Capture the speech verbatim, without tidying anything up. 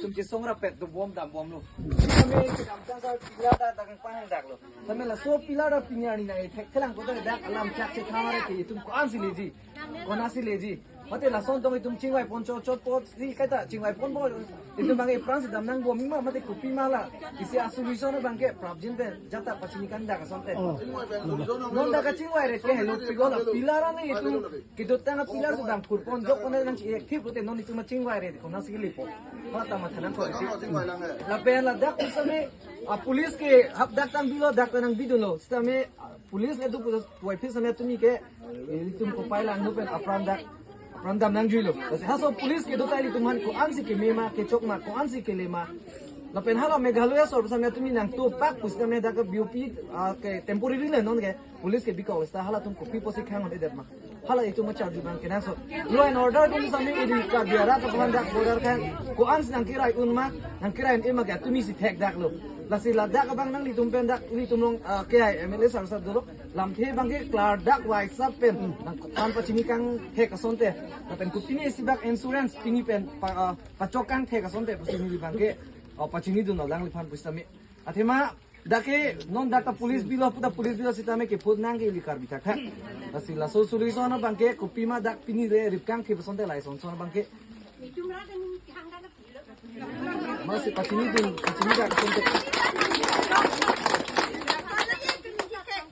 Itum chesong rapet dobom dambomlo. Kami kedamtang sa pillar ta ta kangpang daklo. Kami laso pillar ta pini arni nangthek thelang kote dak alam chak chethamare ke itum ko-ansi leji. Konatsi leji. Mate lason tong itum chingvai ponchot chot pot si kaita chingvai ponpo. Itum bang epran si damnang bomma mate kopima la. Isi a-solution abang ke prapjin pen jata pachini kan dak asonte. Oh. Non dak kachingvai re ke helo pigol pillar ani itum kedotang a-pillar si dam kurpon jok kone nangchi-ek thip pute non itum chingvai re konatsi lepo. Mata mata nangkok. Lapen ladak pusitame a-police ke hap dak tang bilo dak tang bidunlo. Sitame a-police ke do pusa tuai phi sitame tumi ke itum kopai lang no pen apran dak apran dam nangjuilo. Lasi halaso police kedo ta ilitum aphan ko-ansi keme ma, kechok ma, ko-ansi kele ma. Lapen hala Meghalaya sor sitame tumi nangtopak pusitame dak B O P, ah, ke temporary le non ke police ke bikok sita halatum kopi pusi khang on edet ma. Hala itum ma charju bang kenangsot. Law and order atum sitame ili ka biara ka phan dak border kan ko-ansi nangkirai un ma, nangkirai un-e ma ke tumi si thek daklo. Lasi ladak abang nanglitum pen dak ilitum along, ah, ke ai M L A sar sar dolo. Lamthe abang ke klardak waisap pen nangphan pachini kangthek asonte. Lapen kopine isi bak insurance pini pen pa, ah, pachok kangthek asonte pusi neli abang ke, ah, pachinidun alangliphan pusitame. Athema dak ke non dak ta police bilo puta police bilo sitame ke phut nang ke ili Karbi thakthak. Lasi laso solution abang ke kopima dak pini re rip kangthip asonte lason son abang ke. Masi pachinidun, pachini dak asonte.